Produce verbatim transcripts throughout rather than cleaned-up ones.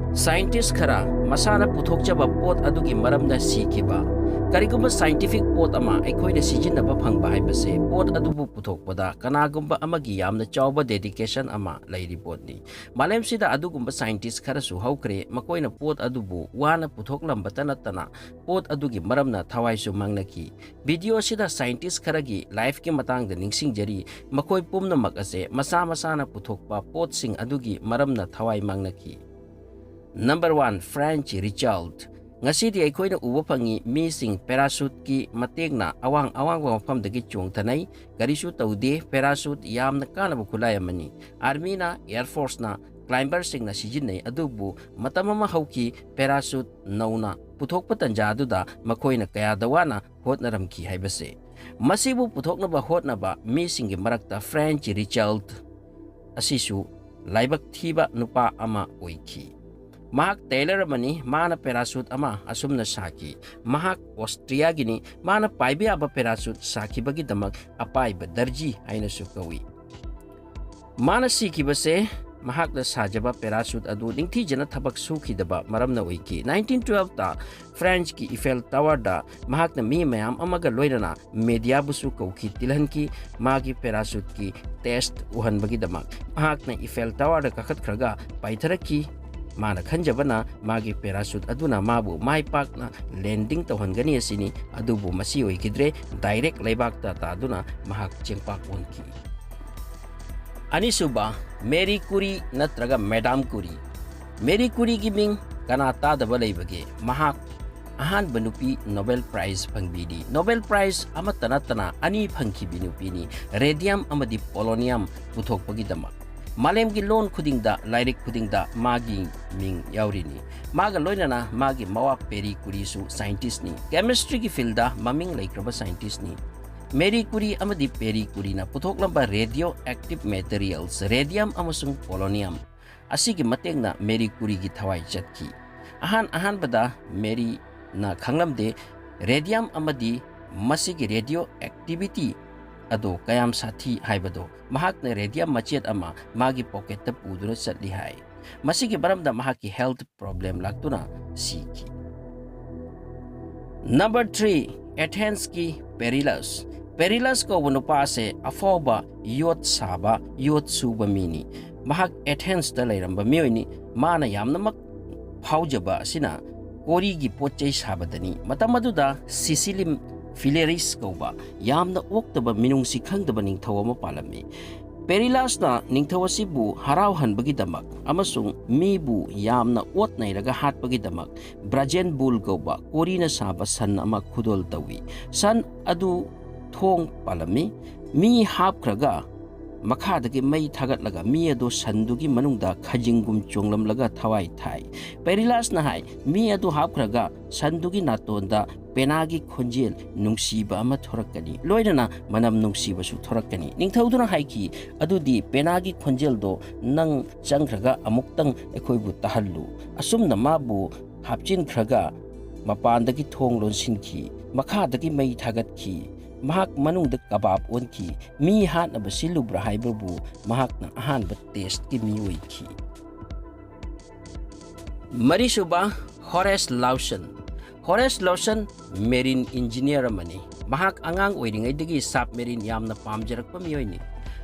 Scientist ꯈꯔ ꯃꯁꯥꯅ ꯄꯨꯊꯣꯛꯆꯕ ꯄꯣꯠ ꯑꯗꯨꯒꯤ ꯃꯔꯝꯗ ꯁꯤꯈꯤꯕ꯫ ꯀꯔꯤꯒꯨꯝꯕ scientific ꯄꯣꯠ ꯑꯃ ꯑꯩꯈꯣꯏꯅ ꯁꯤꯖꯤꯟꯅꯕ ꯐꯪꯕ ꯍꯥꯏꯕꯁꯦ ꯄꯣꯠ ꯑꯗꯨꯕꯨ ꯄꯨꯊꯣꯛꯄꯗ ꯀꯅꯥꯒꯨꯝꯕ ꯑꯃꯒꯤ ꯌꯥꯝꯅ ꯆꯥꯎꯕ dedication ꯑꯃ ꯂꯩꯔꯤ ꯄꯣꯠꯅꯤ꯫ ꯃꯥꯂꯦꯝꯁꯤꯗ ꯑꯗꯨꯒꯨꯝꯕ scientist ꯈꯔꯁꯨ ꯍꯧꯈ꯭ꯔꯦ, ꯃꯈꯣꯏꯅ ꯄꯣꯠ ꯑꯗꯨꯕꯨ ꯋꯥꯅ ꯄꯨꯊꯣꯛꯂꯝꯕꯇ ꯅꯠꯇꯅ ꯄꯣꯠ ꯑꯗꯨꯒꯤ ꯃꯔꯝꯅ ꯊꯋꯥꯏꯁꯨ ꯃꯥꯡꯅꯈꯤ꯫ Video ꯑꯁꯤꯗ scientist ꯈꯔꯒꯤ life ꯀꯤ ꯃꯇꯥꯡꯗ ꯅꯤꯡꯁꯤꯡꯖꯔꯤ, ꯃꯈꯣꯏ ꯄꯨꯝꯅꯃꯛ ꯑꯁꯦ ꯃꯁꯥ ꯃꯁꯥꯅ ꯄꯨꯊꯣꯛꯄ ꯄꯣꯠꯁꯤꯡ ꯑꯗꯨꯒꯤ ꯃꯔꯝꯅ ꯊꯋꯥꯏ ꯃꯥꯡꯅꯈꯤ꯫ Number one, French Richard꯫ ꯉꯁꯤꯗꯤ ꯑꯩꯈꯣꯏꯅ ꯎꯕ ꯐꯪꯉꯤ, ꯃꯤꯁꯤꯡ parachute ꯀꯤ ꯃꯇꯦꯡꯅ ꯑꯋꯥꯡ ꯑꯋꯥꯡꯕ ꯃꯐꯝꯗꯒꯤ ꯆꯣꯡꯊꯅꯩ, ꯀꯔꯤꯁꯨ ꯇꯧꯗꯦ꯫ Parachute ꯌꯥꯝꯅ ꯀꯥꯟꯅꯕ ꯈꯨꯠꯂꯥꯏ ꯑꯃꯅꯤ꯫ Army ꯅ, Air Force ꯅ, climber ꯁꯤꯡꯅ ꯁꯤꯖꯤꯟꯅꯩ, ꯑꯗꯨꯕꯨ ꯃꯇꯝ ꯑꯃ ꯍꯧꯈꯤ, parachute ꯅꯧꯅ ꯄꯨꯊꯣꯛꯄ ꯇꯥꯟꯖꯥ ꯑꯗꯨꯗ ꯃꯈꯣꯏꯅ ꯀꯌꯥꯗ ꯋꯥꯅ ꯍꯣꯠꯅꯔꯝꯈꯤ ꯍꯥꯏꯕꯁꯦ꯫ ꯃꯁꯤꯕꯨ ꯄꯨꯊꯣꯛꯅꯕ ꯍꯣꯠꯅꯕ ꯃꯤꯁꯤꯡꯒꯤ ꯃꯔꯛꯇ French Richard ꯑꯁꯤꯁꯨ ꯂꯥꯏꯕꯛ ꯊꯤꯕ ꯅꯨꯄꯥ ꯑꯃ ꯑꯣꯏꯈꯤ꯫ ꯃꯍꯥꯛ tailor ꯑꯃꯅꯤ꯫ ꯃꯥꯅ parachute ꯑꯃ ꯑꯁꯨꯝꯅ ꯁꯥꯈꯤ꯫ ꯃꯍꯥꯛ Austria ꯒꯤꯅꯤ꯫ ꯃꯥꯅ ꯄꯥꯏꯕ ꯌꯥꯕ parachute ꯁꯥꯈꯤꯕꯒꯤꯗꯃꯛ ꯑꯄꯥꯏꯕ ꯗꯔꯖꯤ ꯍꯥꯏꯅꯁꯨ ꯀꯧꯏ꯫ ꯃꯥꯅ ꯁꯤꯈꯤꯕꯁꯦ ꯃꯍꯥꯛꯅ ꯁꯥꯖꯕ parachute ꯑꯗꯨ ꯅꯤꯡꯊꯤꯖꯅ ꯊꯕꯛ ꯁꯨꯈꯤꯗꯕ ꯃꯔꯝꯅ ꯑꯣꯏꯈꯤ꯫ Nineteen twelve ꯇ French ꯀꯤ Eiffel Tower ꯗ ꯃꯍꯥꯛꯅ ꯃꯤ ꯃꯌꯥꯝ ꯑꯃꯒ ꯂꯣꯏꯅꯅ media ꯕꯨꯁꯨ ꯀꯧꯈꯤ, ꯇꯤꯜꯍꯟꯈꯤ꯫ ꯃꯥꯒꯤ parachute ꯀꯤ test ꯎꯍꯟꯕꯒꯤꯗꯃꯛ ꯃꯍꯥꯛꯅ Eiffel Tower ꯗ ꯀꯥꯈꯠꯈ꯭ꯔꯒ ꯄꯥꯏꯊꯔꯛꯈꯤ꯫ ꯃꯥꯅ ꯈꯟꯖꯕꯅ ꯃꯥꯒꯤ parachute ꯑꯗꯨꯅ ꯃꯥꯕꯨ ꯃꯥꯏ ꯄꯥꯛꯅ landing ꯇꯧꯍꯟꯒꯅꯤ ꯑꯁꯤꯅꯤ, ꯑꯗꯨꯕꯨ ꯃꯁꯤ ꯑꯣꯏꯈꯤꯗ꯭ꯔꯦ꯫ Direct ꯂꯩꯕꯥꯛꯇ ꯇꯥꯗꯨꯅ ꯃꯍꯥꯛ ꯆꯦꯡꯄꯥꯛ ꯑꯣꯟꯈꯤ꯫ ꯑꯅꯤꯁꯨꯕ, Marie Curie ꯅꯠꯇ꯭ꯔꯒ Madame Curie꯫ Marie Curie ꯒꯤ ꯃꯤꯡ ꯀꯅꯥ ꯇꯥꯗꯕ ꯂꯩꯕꯒꯦ? ꯃꯍꯥꯛ ꯑꯍꯥꯟꯕ ꯅꯨꯄꯤ Nobel Prize ꯐꯪꯕꯤꯅꯤ꯫ Nobel Prize ꯑꯃꯠꯇ ꯅꯠꯇꯅ ꯑꯅꯤ ꯐꯪꯈꯤꯕꯤ ꯅꯨꯄꯤꯅꯤ, radium ꯑꯃꯗꯤ polonium ꯄꯨꯊꯣꯛꯄꯒꯤꯗꯃꯛ꯫ ꯃꯥꯂꯦꯝꯒꯤ ꯂꯣꯟ ꯈꯨꯗꯤꯡꯗ, ꯂꯥꯏꯔꯤꯛ ꯈꯨꯗꯤꯡꯗ ꯃꯥꯒꯤ ꯃꯤꯡ ꯌꯥꯎꯔꯤꯅꯤ꯫ ꯃꯥꯒ ꯂꯣꯏꯅꯅ ꯃꯥꯒꯤ ꯃꯋꯥ Pierre Curie ꯁꯨ scientist ꯅꯤ꯫ Chemistry ꯒꯤ field ꯗ ꯃꯃꯤꯡ ꯂꯩꯈ꯭ꯔꯕ scientist ꯅꯤ꯫ Marie Curie ꯑꯃꯗꯤ Pierre Curie ꯅ ꯄꯨꯊꯣꯛꯂꯝꯕ radioactive materials, radium ꯑꯃꯁꯨꯡ polonium, ꯑꯁꯤꯒꯤ ꯃꯇꯦꯡꯅ Marie Curie ꯒꯤ ꯊꯋꯥꯏ ꯆꯠꯈꯤ꯫ ꯑꯍꯥꯟ ꯑꯍꯥꯟꯕꯗ Marie ꯅ ꯈꯪꯂꯝꯗꯦ radium ꯑꯃꯗꯤ ꯃꯁꯤꯒꯤ radioactivity ꯑꯗꯣ ꯀꯌꯥꯝ ꯁꯥꯊꯤ ꯍꯥꯏꯕꯗꯣ꯫ ꯃꯍꯥꯛꯅ radium ꯃꯆꯦꯠ ꯑꯃ ꯃꯥꯒꯤ pocket ꯇ ꯄꯨꯗꯨꯅ ꯆꯠꯂꯤ ꯍꯥꯏ꯫ ꯃꯁꯤꯒꯤ ꯃꯔꯝꯗ ꯃꯍꯥꯛꯀꯤ health problem ꯂꯥꯛꯇꯨꯅ ꯁꯤꯈꯤ꯫ Number three, Athensꯀꯤ Perillus꯫ Perillus ꯀꯧꯕ ꯅꯨꯄꯥ ꯑꯁꯦ ꯑꯐꯥꯎꯕ ꯌꯣꯠ ꯁꯥꯕ, ꯌꯣꯠ ꯁꯨꯕ ꯃꯤꯅꯤ꯫ ꯃꯍꯥꯛ Athensꯇ ꯂꯩꯔꯝꯕ ꯃꯤꯑꯣꯏꯅꯤ꯫ ꯃꯥꯅ ꯌꯥꯝꯅꯃꯛ ꯐꯥꯎꯖꯕ ꯑꯁꯤꯅ ꯀꯣꯔꯤꯒꯤ ꯄꯣꯠ ꯆꯩ ꯁꯥꯕꯗꯅꯤ꯫ ꯃꯇꯝ ꯑꯗꯨꯗ Sicily Philaris ꯀꯧꯕ ꯌꯥꯝꯅ ꯑꯣꯛꯇꯕ, ꯃꯤꯅꯨꯡꯁꯤ ꯈꯪꯗꯕ ꯅꯤꯡꯊꯧ ꯑꯃ ꯄꯥꯜꯂꯝꯃꯤ꯫ Perillusꯅ ꯅꯤꯡꯊꯧ ꯑꯁꯤꯕꯨ ꯍꯔꯥꯎꯍꯟꯕꯒꯤꯗꯃꯛ ꯑꯃꯁꯨꯡ ꯃꯤꯕꯨ ꯌꯥꯝꯅ ꯑꯣꯠ ꯅꯩꯔꯒ ꯍꯥꯠꯄꯒꯤꯗꯃꯛ Brazen Bull ꯀꯧꯕ ꯀꯣꯔꯤꯅ ꯁꯥꯕ ꯁꯟ ꯑꯃ ꯈꯨꯗꯣꯜ ꯇꯧꯏ꯫ ꯁꯟ ꯑꯗꯨ ꯊꯣꯡ ꯄꯥꯜꯂꯝꯃꯤ꯫ ꯃꯤ ꯍꯥꯞꯈ꯭ꯔꯒ ꯃꯈꯥꯗꯒꯤ ꯃꯩ ꯊꯥꯒꯠꯂꯒ ꯃꯤ ꯑꯗꯨ ꯁꯟꯗꯨꯒꯤ ꯃꯅꯨꯡꯗ ꯈꯖꯤꯡꯒꯨꯝ ꯆꯣꯡꯂꯝꯂꯒ ꯊꯋꯥꯏ ꯊꯥꯏ꯫ Perillusꯅ ꯍꯥꯏ, ꯃꯤ ꯑꯗꯨ ꯍꯥꯞꯈ꯭ꯔꯒ ꯁꯟꯗꯨꯒꯤ ꯅꯥꯇꯣꯟꯗ ꯄꯦꯅꯥꯒꯤ ꯈꯣꯟꯖꯦꯜ ꯅꯨꯡꯁꯤꯕ ꯑꯃ ꯊꯣꯔꯛꯀꯅꯤ, ꯂꯣꯏꯅꯅ ꯃꯅꯝ ꯅꯨꯡꯁꯤꯕꯁꯨ ꯊꯣꯔꯛꯀꯅꯤ꯫ ꯅꯤꯡꯊꯧꯗꯨꯅ ꯍꯥꯏꯈꯤ, "ꯑꯗꯨꯗꯤ ꯄꯦꯅꯥꯒꯤ ꯈꯣꯟꯖꯦꯜꯗꯣ ꯅꯪ ꯆꯪꯈ꯭ꯔꯒ ꯑꯃꯨꯛꯇꯪ ꯑꯩꯈꯣꯏꯕꯨ ꯇꯥꯍꯜꯂꯨ"꯫ ꯑꯁꯨꯝꯅ ꯃꯥꯕꯨ ꯍꯥꯞꯆꯤꯟꯈ꯭ꯔꯒ ꯃꯄꯥꯟꯗꯒꯤ ꯊꯣꯡ ꯂꯣꯟꯁꯤꯟꯈꯤ, ꯃꯈꯥꯗꯒꯤ ꯃꯩ ꯊꯥꯒꯠꯈꯤ, ꯃꯍꯥꯛ ꯃꯅꯨꯡꯗ ꯀꯕꯥꯕ ꯑꯣꯟꯈꯤ꯫ ꯃꯤ ꯍꯥꯠꯅꯕ ꯁꯤꯜꯂꯨꯕ꯭ꯔꯥ ꯍꯥꯏꯕꯕꯨ ꯃꯍꯥꯛꯅ ꯑꯍꯥꯟꯕ testꯀꯤ ꯃꯤ ꯑꯣꯏꯈꯤ꯫ ꯃꯔꯤꯁꯨꯕ, Horace Lawson꯫ Horace Lawson marine engineer ꯑꯃꯅꯤ꯫ ꯃꯍꯥꯛ ꯑꯉꯥꯡ ꯑꯣꯏꯔꯤꯉꯩꯗꯒꯤ submarine ꯌꯥꯝꯅ ꯄꯥꯝꯖꯔꯛꯄ ꯃꯤꯑꯣꯏꯅꯤ꯫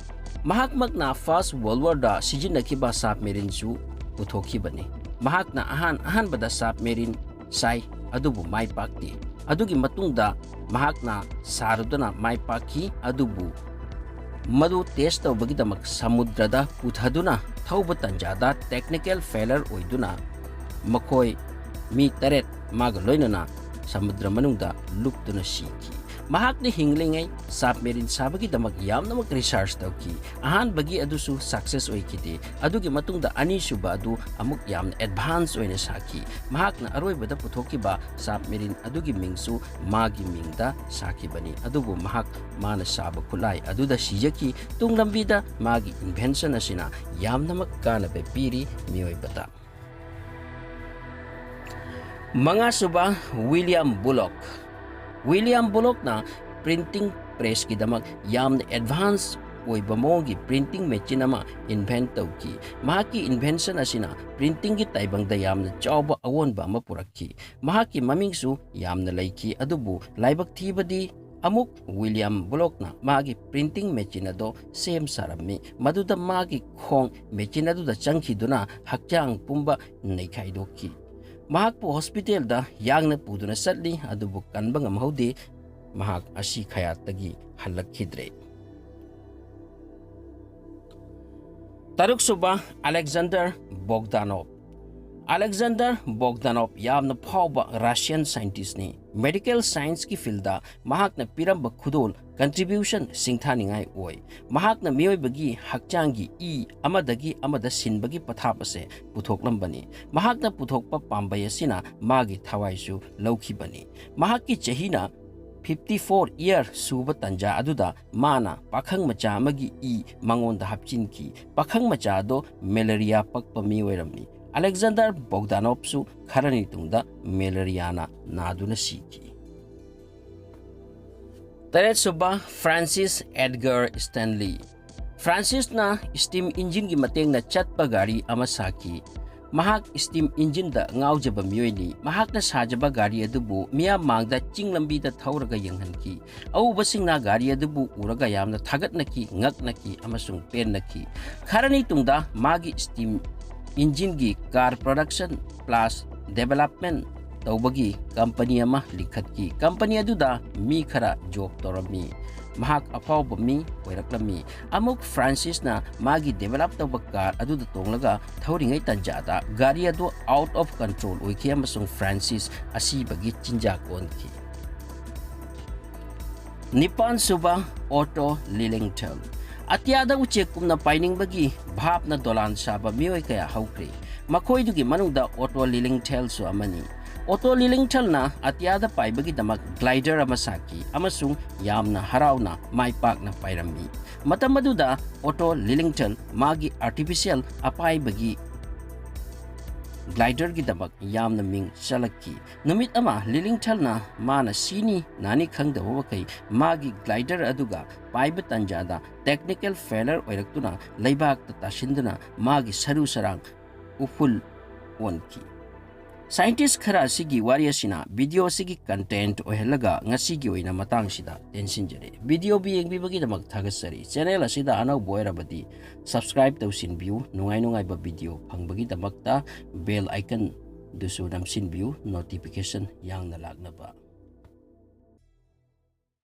ꯃꯍꯥꯛꯃꯛꯅ First World Warꯗ ꯁꯤꯖꯤꯟꯅꯈꯤꯕ submarineꯁꯨ ꯄꯨꯊꯣꯛꯈꯤꯕꯅꯤ꯫ ꯃꯍꯥꯛꯅ ꯑꯍꯥꯟ ꯑꯍꯥꯟꯕꯗ submarine ꯁꯥꯏ, ꯑꯗꯨꯕꯨ ꯃꯥꯏ ꯄꯥꯛꯇꯦ꯫ ꯑꯗꯨꯒꯤ ꯃꯇꯨꯡꯗ ꯃꯍꯥꯛꯅ ꯁꯥꯔꯨꯗꯨꯅ ꯃꯥꯏ ꯄꯥꯛꯈꯤ, ꯑꯗꯨꯕꯨ ꯃꯗꯨ test ꯇꯧꯕꯒꯤꯗꯃꯛ ꯁꯃꯨꯗ꯭ꯔꯗ ꯄꯨꯊꯗꯨꯅ ꯊꯧꯕ ꯇꯟꯖꯥꯗ technical failure ꯑꯣꯏꯗꯨꯅ ꯃꯈꯣꯏ ꯃꯤ ꯇꯔꯦꯠ ꯃꯥꯒ ꯂꯣꯏꯅꯅ ꯁꯃꯨꯗ꯭ꯔ ꯃꯅꯨꯡꯗ ꯂꯨꯞꯇꯨꯅ ꯁꯤꯈꯤ꯫ ꯃꯍꯥꯛꯅ ꯍꯤꯡꯂꯤꯉꯩ submarine ꯁꯥꯕꯒꯤꯗꯃꯛ ꯌꯥꯝꯅꯃꯛ research ꯇꯧꯈꯤ꯫ ꯑꯍꯥꯟꯕꯒꯤ ꯑꯗꯨꯁꯨ success ꯑꯣꯏꯈꯤꯗꯦ꯫ ꯑꯗꯨꯒꯤ ꯃꯇꯨꯡꯗ ꯑꯅꯤꯁꯨꯕ ꯑꯗꯨ ꯑꯃꯨꯛ ꯌꯥꯝꯅ advance ꯑꯣꯏꯅ ꯁꯥꯈꯤ꯫ ꯃꯍꯥꯛꯅ ꯑꯔꯣꯏꯕꯗ ꯄꯨꯊꯣꯛꯈꯤꯕ submarine ꯑꯗꯨꯒꯤ ꯃꯤꯡꯁꯨ ꯃꯥꯒꯤ ꯃꯤꯡꯗ ꯁꯥꯈꯤꯕꯅꯤ꯫ ꯑꯗꯨꯕꯨ ꯃꯍꯥꯛ ꯃꯥꯅ ꯁꯥꯕ ꯈꯨꯠꯂꯥꯏ ꯑꯗꯨꯗ ꯁꯤꯖꯈꯤ꯫ ꯇꯨꯡ ꯂꯝꯕꯤꯗ ꯃꯥꯒꯤ invention ꯑꯁꯤꯅ ꯌꯥꯝꯅꯃꯛ ꯀꯥꯟꯅꯕ ꯄꯤꯔꯤ ꯃꯤꯑꯣꯏꯕꯗ꯫ ꯃꯉꯥꯁꯨꯕ, William Bullock꯫ William Bullockꯅ printing pressꯀꯤꯗꯃꯛ ꯌꯥꯝꯅ advance ꯑꯣꯏꯕ ꯃꯑꯣꯡꯒꯤ printing machine ꯑꯃ invent ꯇꯧꯈꯤ꯫ ꯃꯍꯥꯛꯀꯤ invention ꯑꯁꯤꯅ printingꯒꯤ ꯇꯥꯏꯕꯪꯗ ꯌꯥꯝꯅ ꯆꯥꯎꯕ ꯑꯑꯣꯟꯕ ꯑꯃ ꯄꯨꯔꯛꯈꯤ꯫ ꯃꯍꯥꯛꯀꯤ ꯃꯃꯤꯡꯁꯨ ꯌꯥꯝꯅ ꯂꯩꯈꯤ, ꯑꯗꯨꯕꯨ ꯂꯥꯏꯕꯛ ꯊꯤꯕꯗꯤ ꯑꯃꯨꯛ ꯋꯤꯂꯤꯌꯝ ꯕ꯭ꯂꯣꯛꯅ ꯃꯥꯒꯤ printing machine ꯑꯗꯣ ꯁꯦꯝ ꯁꯥꯔꯝꯃꯤ꯫ ꯃꯗꯨꯗ ꯃꯥꯒꯤ ꯈꯣꯡ machine ꯑꯗꯨꯗ ꯆꯪꯈꯤꯗꯨꯅ ꯍꯛꯆꯥꯡ ꯄꯨꯝꯕ ꯅꯩꯈꯥꯏꯗꯣꯛꯈꯤ꯫ ꯃꯍꯥꯛꯄꯨ hospitalꯗ ꯌꯥꯡꯅ ꯄꯨꯗꯨꯅ ꯆꯠꯂꯤ, ꯑꯗꯨꯕꯨ ꯀꯟꯕ ꯉꯝꯍꯧꯗꯦ꯫ ꯃꯍꯥꯛ ꯑꯁꯤ ꯈꯌꯥꯠꯇꯒꯤ ꯍꯜꯂꯛꯈꯤꯗ꯭ꯔꯦ꯫ ꯇꯔꯨꯛꯁꯨꯕ, ꯑꯂꯦꯛꯖꯥꯟꯗꯔ ꯕꯣꯒꯗꯥꯅꯣꯚ꯫ ꯑꯂꯦꯛꯖꯥꯟꯗꯔ ꯕꯣꯒꯗꯥꯅꯣꯚ ꯌꯥꯝꯅ ꯐꯥꯎꯕ Russian scientistꯅꯤ꯫ Medical scienceꯀꯤ fieldꯗ ꯃꯍꯥꯛꯅ ꯄꯤꯔꯝꯕ ꯈꯨꯗꯣꯜ contribution ꯁꯤꯡꯊꯥꯅꯤꯡꯉꯥꯏ ꯑꯣꯏ꯫ ꯃꯍꯥꯛꯅ ꯃꯤꯑꯣꯏꯕꯒꯤ ꯍꯛꯆꯥꯡꯒꯤ ꯏ ꯑꯃꯗꯒꯤ ꯑꯃꯗ ꯁꯤꯟꯕꯒꯤ ꯄꯊꯥꯞ ꯑꯁꯦ ꯄꯨꯊꯣꯛꯂꯝꯕꯅꯤ꯫ ꯃꯍꯥꯛꯅ ꯄꯨꯊꯣꯛꯄ ꯄꯥꯝꯕꯩ ꯑꯁꯤꯅ ꯃꯥꯒꯤ ꯊꯋꯥꯏꯁꯨ ꯂꯧꯈꯤꯕꯅꯤ꯫ ꯃꯍꯥꯛꯀꯤ ꯆꯍꯤꯅ fifty four year ꯁꯨꯕ ꯇꯟꯖꯥ ꯑꯗꯨꯗ ꯃꯥꯅ ꯄꯥꯈꯪ ꯃꯆꯥ ꯑꯃꯒꯤ ꯏ ꯃꯉꯣꯟꯗ ꯍꯥꯞꯆꯤꯟꯈꯤ꯫ ꯄꯥꯈꯪ ꯃꯆꯥ ꯑꯗꯣ malaria ꯄꯛꯄ ꯃꯤ ꯑꯣꯏꯔꯝꯃꯤ꯫ ꯑꯂꯦꯛꯖꯥꯟꯗꯔ ꯕꯣꯒꯗꯥꯅꯣꯚꯁꯨ ꯈꯔꯅꯤ ꯇꯨꯡꯗ malariaꯅ ꯅꯥꯗꯨꯅ ꯁꯤꯈꯤ꯫ ꯇꯔꯦꯠꯁꯨꯕ, ꯐ꯭ꯔꯥꯟꯁꯤꯁ ꯑꯦꯗꯒꯔ ꯁ꯭ꯇꯦꯟꯂꯤ꯫ ꯐ꯭ꯔꯥꯟꯁꯤꯁꯅ steam engineꯒꯤ ꯃꯇꯦꯡꯅ ꯆꯠꯄ ꯒꯥꯔꯤ ꯑꯃ ꯁꯥꯈꯤ꯫ ꯃꯍꯥꯛ steam engineꯗ ꯉꯥꯎꯖꯕ ꯃꯤꯑꯣꯏꯅꯤ꯫ ꯃꯍꯥꯛꯅ ꯁꯥꯖꯕ ꯒꯥꯔꯤ ꯑꯗꯨꯕꯨ ꯃꯤꯌꯥꯝ ꯃꯥꯡꯗ ꯆꯤꯡ ꯂꯝꯕꯤꯗ ꯊꯧꯔꯒ ꯌꯦꯡꯍꯟꯈꯤ꯫ ꯑꯎꯕꯁꯤꯡꯅ ꯒꯥꯔꯤ ꯑꯗꯨꯕꯨ ꯎꯔꯒ ꯌꯥꯝꯅ ꯊꯥꯒꯠꯅꯈꯤ, ꯉꯛꯅꯈꯤ ꯑꯃꯁꯨꯡ ꯄꯦꯟꯅꯈꯤ꯫ ꯈꯔꯅꯤ ꯇꯨꯡꯗ ꯃꯥꯒꯤ steam engineꯒꯤ car production plus development ꯇꯧꯕꯒꯤ company ꯑꯃ ꯂꯤꯡꯈꯠꯈꯤ꯫ Company ꯑꯗꯨꯗ ꯃꯤ ꯈꯔ job ꯇꯧꯔꯝꯃꯤ꯫ ꯃꯍꯥꯛ ꯑꯐꯥꯎꯕ ꯃꯤ ꯑꯣꯏꯔꯛꯂꯝꯃꯤ꯫ ꯑꯃꯨꯛ ꯐ꯭ꯔꯥꯟꯁꯤꯁꯅ ꯃꯥꯒꯤ develop ꯇꯧꯕ car ꯑꯗꯨꯗ ꯇꯣꯡꯂꯒ ꯊꯧꯔꯤꯉꯩ ꯇꯟꯖꯥꯗ ꯒꯥꯔꯤ ꯑꯗꯨ out of control ꯑꯣꯏꯈꯤ ꯑꯃꯁꯨꯡ ꯐ꯭ꯔꯥꯟꯁꯤꯁ ꯑꯁꯤꯕꯒꯤ ꯆꯤꯟꯖꯥꯛ ꯑꯣꯟꯈꯤ꯫ ꯅꯤꯄꯥꯟꯁꯨꯕ, ꯑꯣꯇꯣ ꯂꯤꯂꯤꯡꯊꯦꯜ꯫ ꯑꯇꯤꯌꯥꯗ ꯎꯆꯦꯛꯀꯨꯝꯅ ꯄꯥꯏꯅꯤꯡꯕꯒꯤ ꯚꯥꯞꯅ ꯗꯣꯂꯥꯟ ꯁꯥꯕ ꯃꯤꯑꯣꯏ ꯀꯌꯥ ꯍꯧꯈ꯭ꯔꯦ꯫ ꯃꯈꯣꯏꯗꯨꯒꯤ ꯃꯅꯨꯡꯗ ꯑꯣꯇꯣ ꯂꯤꯂꯤꯡꯊꯦꯜꯁꯨ ꯑꯃꯅꯤ꯫ ꯑꯣꯇꯣ ꯂꯤꯂꯤꯡꯊꯦꯜꯅ ꯑꯇꯤꯌꯥꯗ ꯄꯥꯏꯕꯒꯤꯗꯃꯛ glider ꯑꯃ ꯁꯥꯈꯤ ꯑꯃꯁꯨꯡ ꯌꯥꯝꯅ ꯍꯔꯥꯎꯅ ꯃꯥꯏ ꯄꯥꯛꯅ ꯄꯥꯏꯔꯝꯃꯤ꯫ ꯃꯇꯝ ꯑꯗꯨꯗ ꯑꯣꯇꯣ ꯂꯤꯂꯤꯡꯊꯦꯜ ꯃꯥꯒꯤ artificial ꯑꯄꯥꯏꯕꯒꯤ ꯒ꯭ꯂꯥꯏꯗꯔꯒꯤꯗꯃꯛ ꯌꯥꯝꯅ ꯃꯤꯡ ꯆꯠꯂꯛꯈꯤ꯫ ꯅꯨꯃꯤꯠ ꯑꯃ ꯂꯤꯂꯤꯡꯊꯜꯅ ꯃꯥꯅ ꯁꯤꯅꯤ ꯅꯥꯅꯤ ꯈꯪꯗꯕ ꯃꯈꯩ ꯃꯥꯒꯤ ꯒ꯭ꯂꯥꯏꯗꯔ ꯑꯗꯨꯒ ꯄꯥꯏꯕ ꯇꯟꯖꯥꯗ ꯇꯦꯛꯅꯤꯀꯦꯜ ꯐꯦꯂꯔ ꯑꯣꯏꯔꯛꯇꯨꯅ ꯂꯩꯕꯥꯛꯇ ꯇꯥꯁꯤꯟꯗꯨꯅ ꯃꯥꯒꯤ ꯁꯔꯨ ꯁꯔꯥꯡ ꯎꯐꯨꯜ ꯑꯣꯟꯈꯤ꯫ ꯁꯥꯏꯟꯇꯤꯁ ꯈꯔ ꯑꯁꯤꯒꯤ ꯋꯥꯔꯤ ꯑꯁꯤꯅ ꯚꯤꯗꯤꯑꯣ ꯑꯁꯤꯒꯤ ꯀꯟꯇꯦꯟꯠ ꯑꯣꯏꯍꯜꯂꯒ ꯉꯁꯤꯒꯤ ꯑꯣꯏꯅ ꯃꯇꯥꯡꯁꯤꯗ ꯇꯦꯟꯁꯤꯟꯖꯔꯦ꯫ ꯚꯤꯗꯤꯑꯣ ꯌꯦꯡꯕꯤꯕꯒꯤꯗꯃꯛ ꯊꯥꯒꯠꯆꯔꯤ꯫ ꯆꯦꯅꯦꯜ ꯑꯁꯤꯗ ꯑꯅꯧꯕ ꯑꯣꯏꯔꯕꯗꯤ ꯁꯕꯁꯀ꯭ꯔꯥꯏꯕ ꯇꯧꯁꯤꯟꯕꯤꯌꯨ꯫ ꯅꯨꯡꯉꯥꯏ ꯅꯨꯡꯉꯥꯏꯕ ꯚꯤꯗꯤꯑꯣ ꯐꯪꯕꯒꯤꯗꯃꯛꯇ ꯕꯦꯜ ꯑꯥꯏꯀꯟꯗꯨꯁꯨ ꯅꯝꯁꯤꯟꯕꯤꯌꯨ, ꯅꯣꯇꯤꯐꯤꯀꯦꯁꯟ ꯌꯥꯡꯅ ꯂꯥꯛꯅꯕ꯫